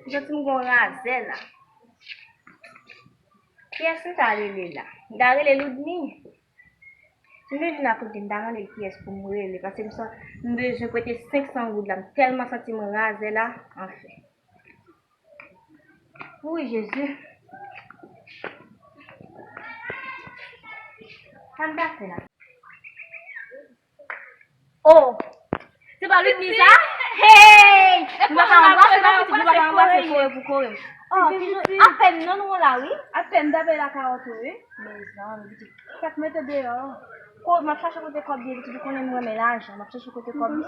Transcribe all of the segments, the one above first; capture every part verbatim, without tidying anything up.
M santi m gon razè la. Kiyès m ta rele la? M ta rele Loudni? M te vin akote, m ta mande l kiyès pou m rele, paske m san, m bezwen prete senk san goud la, m tèlman santi m razè la, anfen. Wi, Jezi. Sa m ta fè la? Oh! Se pa Loudni sa? Hey! Nou pa ka anbrase non, pitit, nou pa ka anbrase kore pou kore. Oh, apèn non nou la, wi. Apèn m t ap la kawòt ou, wi. Mezanmi, pitit. Sa k mete deyò? Ko, m ap chache kote kòb ye, pitit, ou konnen m renmen lajan, m ap chache kote kòb ye.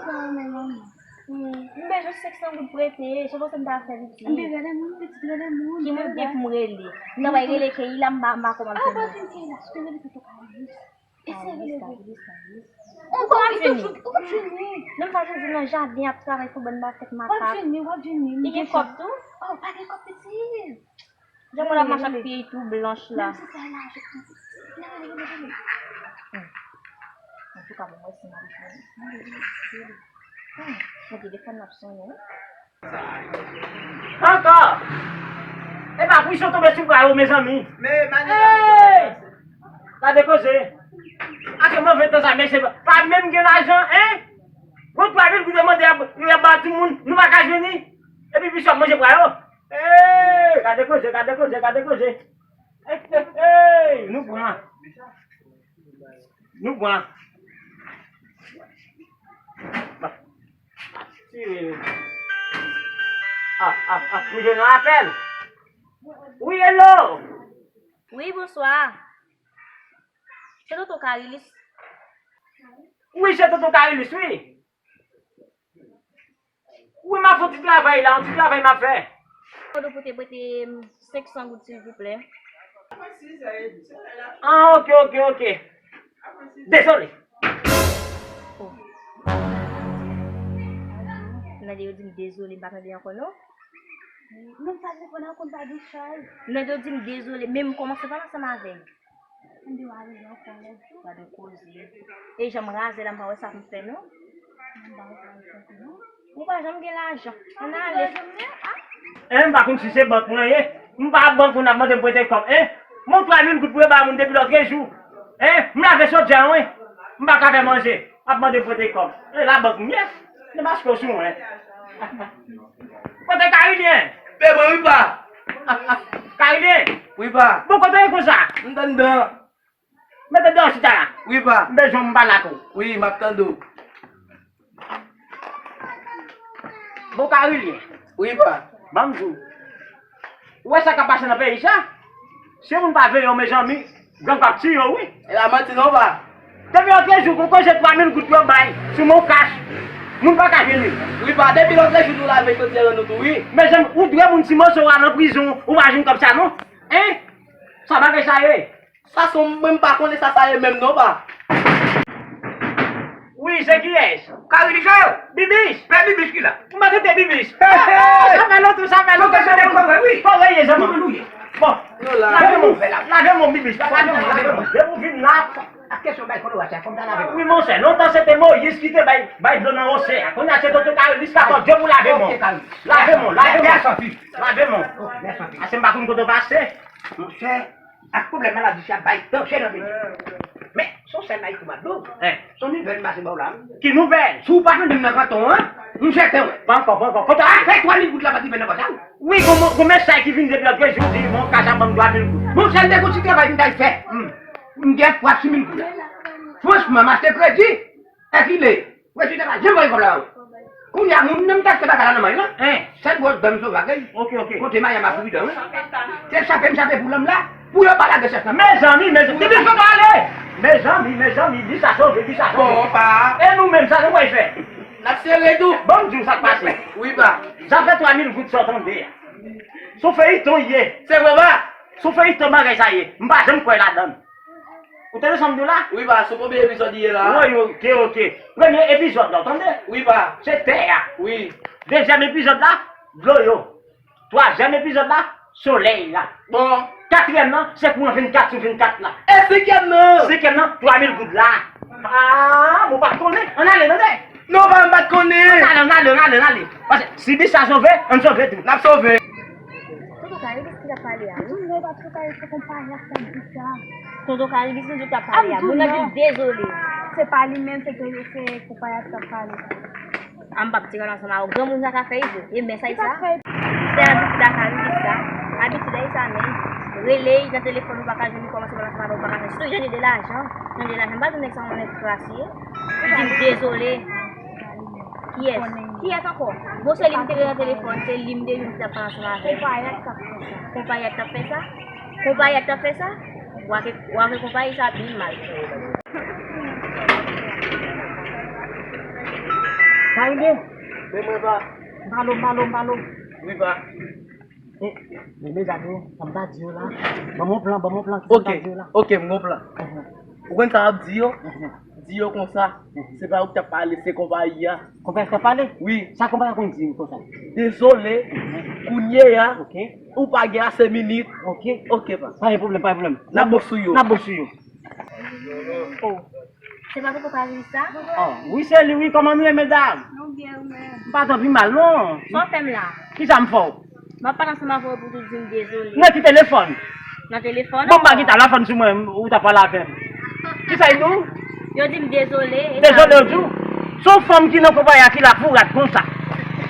Wi, m bezwen senk san goud prete, se konsa m ta fè, pitit. M te rele moun, pitit, rele moun. Ki moun gen pou m rele? M ta bay rele Keila, m pa, m pa kòman l fè non. Ou pa fin Keila, si w te rele tonton Carlis. Eseye rele. Carlis, Carlis, Carlis. Ou pa fin, ou pa fin. Non, m ta jwenn li nan jaden ap travay sou bann basket makak. W ap jwenn li, w ap jwenn li. Li gen kòb tou? Oh, pa gen kòb, pitit. Jan mwen ap mache ak figi tou blanch la. Menm si sa la, je... Antouka, bon, mwen si m ap jwenn. Mwen telefòn ap sonnen. Ankò! E pa pou yo tonbe sou bra yo, mezanmi. Hey! Gade koze. Ake move tan sa, mesye pa menm gen lajan, en? Gon twa mil goud yo mande y ap, y ap ba timoun, nou pa ka jwenn li. Epi misye ap manje bra yo. Hey! Gade koze, gade koze, gade koze. Hey, hey, hey, nou pran. Nou pran. Tire. Ah, ah, ah, nou jwenn yon apèl. Wi, hello. Wi, bonswa. Se tonton Karilis? Wi, se tonton Karilis, wi. Wi, m ap fè yon ti travay la, yon ti travay m ap fè. Kote w pote prete m senk san goud, silvouplè? Ah, ok, ok, ok. Dezole. Oh. Tande yo di m dezole, m pa tande ankò non. Non, m pa reponn ankò, m pa gen chay. Tande yo di m dezole, men m kòmanse pale ansanm avè l. Gade koze. E jan m razè la, m pa wè sa pou m fè non. Ou pa janm gen lajan. Ann ale. En, m pa konn si se bank mwen ye. M pa bank moun ap mande m prete kòb, en. M twa mil goud pou yo ba moun depi lòtrejou. En, m lave chodyè an, wi. M pa ka fè manje. Ap mande m prete kòb. E labank m ye. Se paske w sou mwen. Kote Karilyen? Pe mwen, wi, pa. Karilyen? Wi, pa. Bon, kote w ye konsa? M t anndan. Mete deyò chita la. Wi, pa. M bezwen w, m pale ak ou. Wi, m ap tande w. Bon, Karilyen. Wi, pa. Ban m di w. Ou wè sa k ap pase nan peyi sa? Si yon moun pa veye w, mezanmi, gang ap tiye w, wi. E pa manti non, pa. Depi lòtrejou, gon koze twa mil goud yo bay sou men w kach. Moun pa ka jwenn li. Wi, pa, depi lòtrejou nou lave chodyè nou tou, wi. Mezanmi, ou dwe moun ti moso a nan prizon, ou pa jwenn kòb sa non. En? Sa bagay sa ye? Sa se yon, mwen m pa konnen sa sa ye menm non, pa. Wi, se kiyès? Karilis yo. Bibis? Pè Bibis ki la. M pa tande Bibis. Hey, hey. Sa fè lontan, sa fè lontan. Sa fè lontan, wi. Kòrèk ye, zanmi. Bon. Lave men w, lave men w, Bibis. Lave men w, lave men w. Depi w vin la. Ak kesyon bay kòlora sa, fò m ta lave men. Wi, monchè, lontan se te Moyiz ki te bay, bay dlo nan oseyan. Kounye a se tonton Karilis k ap di w pou lave men w. Ok, Karilis. Lave men w, lave men w. Mèsi anpil. Lave men w. Ok, mèsi anpil. Ase m pa konn kote w pase. Monchè, ak pwoblèm maladi sa bay danje nan peyi. Men, se yon sèl Ayiti m ap di w. Hein. Se yon nouvèl m pase ba w la, wi. Ki nouvèl? Si w pa tande m nan kanton an, m sèten, wi. Pran ankò, pran ankò. Kote afè twa mil goud la pa t rive nan pòch la, wi. Wi, gon, gon mesaj ki vin depi lòtrejou, di, bon, kasa ban m twa mil goud. Monchè, m te gon ti travay m t al fè. Hmm. M gen twa mil goud la. Franchman, m achte kredi. Èkile. Wè, ti te pa janm voye kòb la, wi. Kounye a, moun nan m t achte bagay la nan men l lan. Hein. Sèl bwòs dan m sovage. Ok, ok. Kote maye m ap pridan, wi. Se chape m chape pou lòm la, pou yo pa lage chèf nan. Mezanmi, mezanmi, depi l sot ale! Mezanmi, mezanmi, li sa sove, li sa sove. Bon, pa. E nou menm, sa nou pral fè? N ap sere tou. Bon, m di w sa k pase. Wi, pa. Zafè twa mil goud sa w tande a. Se yon feyiton li ye. Se vre, pa. Se yon feyiton bagay sa ye. M pa janm kwè ladan l. Ou tande sa m di w la? Wi, pa, se premye epizòd li ye la. Wi, ok, ok. Premye epizòd la, w tande? Wi, pa. Se tè a. Wi. Dezyèm epizòd la, dlo yo. Twazyèm epizòd la, solèy la. Bon. Katriyèm nan, se kouran vennkat sou vennkat la. E senkyèm nan? Senkyèm nan, twa mil goud la. Ah, bon, w pa t konnen. Ann ale, tande. Non, pa m pa t konnen. Ann ale, ann ale, ann ale, ann ale. Paske si bis sa sove, ann sove tou. N ap sove. Tonton Kayilis ki t ap pale a wi. Non, pa Tonton Kayilis, se konpayi a k t ap di sa. Tonton Kayilis nou di k t ap pale a. Moun nan di dezole. Se pa li menm, se ke se konpayi a k t ap pale. A m p ap tire l ansanm avè w. Granmoun sa ka fè ide. E men sa y sa. Se abitid a Kayilis sa. Abitid a y sa menm. Rele y nan telefòn ou pa ka jwenn li, kòmanse pale ansanm avè w ou pa ka jwenn. Sitou jan de lajan. Jan de lajan. M pa di nèg sa yon nèg kras ye. Li di m dezole. Kiyès? Kiyès ankò? Bon, se li m te gen nan telefòn, se li m te jwenn ki t ap pale ansanm avè l. Konpayi a k t ap fè sa. Konpayi a k t ap fè sa? Konpayi a k t ap fè sa? W a ke, w a ke konpayi sa ap vin mal. Sa rive? Men mwen pa. Malo, malo, malo. Wi, pa. E, e, mezanmi, sa m ta di yo la. Ban m yon plan, ban m yon plan, ki sa m ta di yo la. Ok, ok, m gon plan. Ou konn sa w ap di yo? Di yo konsa, se pa ou ki t ap pale, se konpayi a. Konpayi a ki t ap pale? Wi. Sa konpayi a konn di konsa? Dezole, kounye a, ok, ou pa gen ase minit. Ok. Ok, pa. Pa gen pwoblèm, pa gen pwoblèm. N ap bon sou yo. N ap bon sou yo. Oh. Se pa tonton Kayilis sa? Oh, wi, se li, wi. Kòman nou ye, medam? Nou byen, ou menm? M pa twò pi mal, non. Sa w fè m la? Ki sa m fè w? M ap pale ansanm avè w epi w tou di m dezole. Nan ki telefòn? Nan telefòn. Bon, m pa gen telefòn sou mwen, ou ta pale avè m. Ki sa y di w? Yo di m dezole. Dezole, yo di w? Se yon fanm ki nan konpayi a ki la pou rat konsa.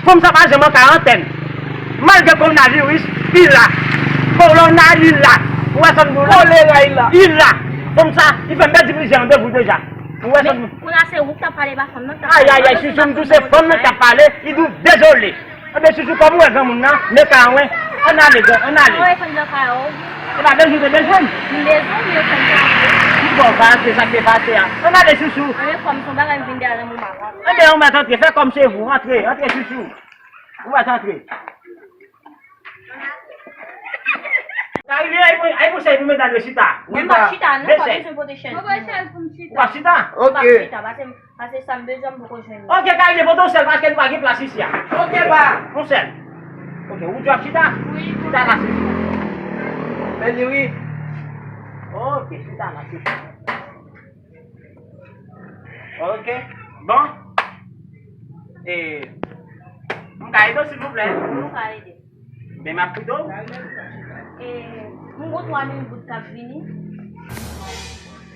Fanm sa pa janm an karantèn. Malgre kowonaviris, li la. Kowona, li la. Ou wè sa m di w la? Kolera, li la. Li la. Fanm sa, li fè m pèdi plizyè randevou deja. Ou wè sa m di w? Kounye a se ou k t ap pale, pa fanm nan k t ap pale. Ayayay, chouchou, m di w se fanm nan k t ap pale, li di w dezole. Ebyen, chouchou, kòm ou wè granmoun nan, men ka wè. Ann ale, gran, ann ale. Ou wè fanm nan ka wè. E pa bezwen, te bezwen. M bezwen, m yo fanm nan. M bon, pase, sa k te pase a. Ann ale, chouchou. Ann ale, fanm, son bagay, m vin dèyè nan moman la. Ebyen, ou mèt antre, fè kòm se vou, antre, antre, chouchou. Ou mèt antre. Sa rive, ay pou, ay pou chèz pou medam yo chita. Mwen m p ap chita, non, pa bezwen pote chèz pou mwen. Ou p ap chita? M p ap chita, pase, pase sa m bezwen, m poko jwenn li. Ok, Kayilis, pote yon sèl, paske nou pa gen plas isi a. Ok, pa. Yon sèl. Ok, ou di w ap chita? Wi. Chita la, chita. Mèsi, wi. Ok, chita la, chita. Ok. Bon. E, m ka ede w, silvouplè? Ou ka ede. Ben, m ap koute w. E, m gon twa mil goud k ap vini.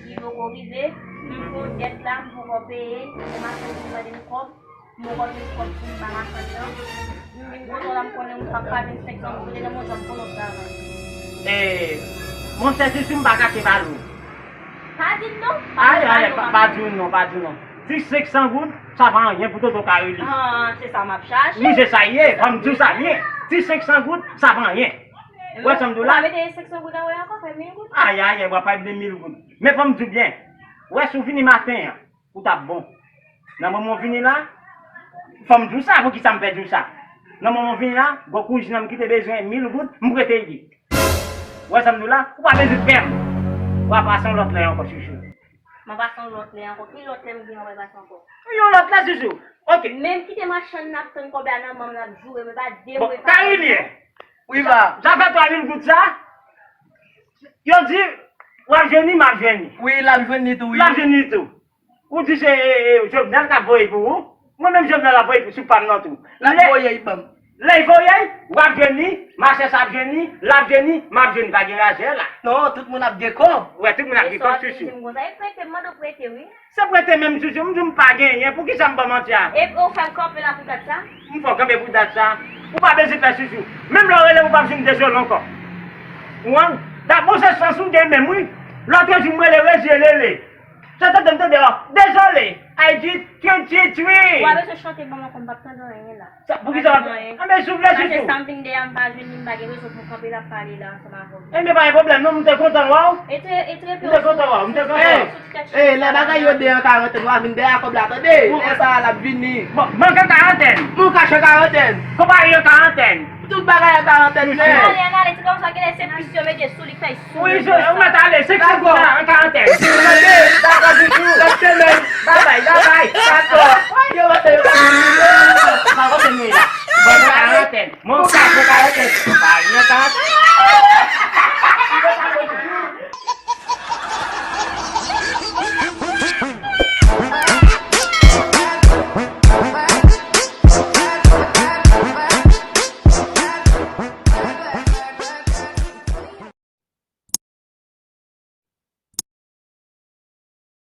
Li poko rive. M fè yon dèt la, m poko peye. Se machann ki mande m kòb. M poko jwenn kòb pou m ba machann nan. M vin kote w la, m konnen ou p ap pa jwenn senk san goud, e nan monjan m konnen w travay. E, monchè, si, si m pa kache pale w. Pa di m non. Ay, ay, pa, pa di w non, pa di w non. Di senk san goud, sa pa anyen pou tonton Kayilis. Ah, se sa m ap chache. Wi, se sa l ye, fò m di w sa l ye. Di senk san goud, sa pa anyen. Ou wè sa m di w la? Ou pa mete senk san goud anwè ankò, fè mil goud. Ay, ay, ay, w ap pale de mil goud. Men fò m di w byen. Ou wè si w vini maten an, ou t ap bon. Nan moman w vini la, fò m di w sa, poukisa m fè di w sa? Nan moman w vini la, gon kouzin an m ki te bezwen mil goud, m prete li. Ou wè sa m di w la? Ou pa bezwen pè m. W a pase yon lòt lè ankò, chouchou. M a pase yon lòt lè ankò. Ki lòt lè m gen, w a pase ankò? Yon lòt lè, chouchou. Ok. Menm kite machann nan ap tann kòb la nan men m, l ap joure m, e pa de mwa. Bon, Kayilis. Wi, pa. Zafè twa mil goud sa, yo di, w ap jwenn li, m ap jwenn li. Wi, l ap jwenn li tou, wi. L ap jwenn li tou. Ou di se, e, e, Jovenel k ap voye pou ou. Mwen menm Jovenel ap voye sou pa m nan tou. L ap voye l ban m. Lè, lè l voye l, w ap jwenn li, machè sa ap jwenn li, l ap jwenn li, m ap jwenn li, pa gen razè la. Non, tout moun ap gen kòb. Wè, tout moun ap gen kòb, chouchou. E sa w ap di m konsa, e prete, m mande w prete, wi. Se prete menm, chouchou, m di w m pa genyen, poukisa m ba w manti a? E ou fè m kanpe la pou dat sa? M fè w kanpe pou dat sa. Ou pa bezwen pè, chouchou. Menm lè w rele m, ou p ap jwenn dezole ankò. Ou wè? Dabò se chans ou gen menm, wi. Lòt jou m rele Rezi, rele. Sa tande m tande, oh, dezole. Ay di twi, twi, twi. Ou pa bezwen chante ban m ankò, m p ap tande anyen la. Sa, poukisa w ap, anben, souple, chouchou. Paske sa m vin dèyè, m pa jwenn li, m pa gen rezon pou m kanpe la ap pale la ansanm avè w. Enben, pa gen pwoblèm, non, m te kontan wè w. E te, e te, m te kontan wè w, m te kontan wè w. Ey, ey, lè bagay yo de an karantèn, w a vin dèyè kòb la, tande. Lè sa a, l ap vini. Bon, bank an karantèn. Mon kach an karantèn. Konpayi an karantèn. Tout bagay an karantèn, men. Ann ale, ann ale, ti kòm sa, genlè se pis yo mete sou li, k fè l sou. Wi, ou mèt ale, senk san goud la, an karantèn. Dakò, dakò, chouchou. Lòt semèn. Babay, babay. Dakò.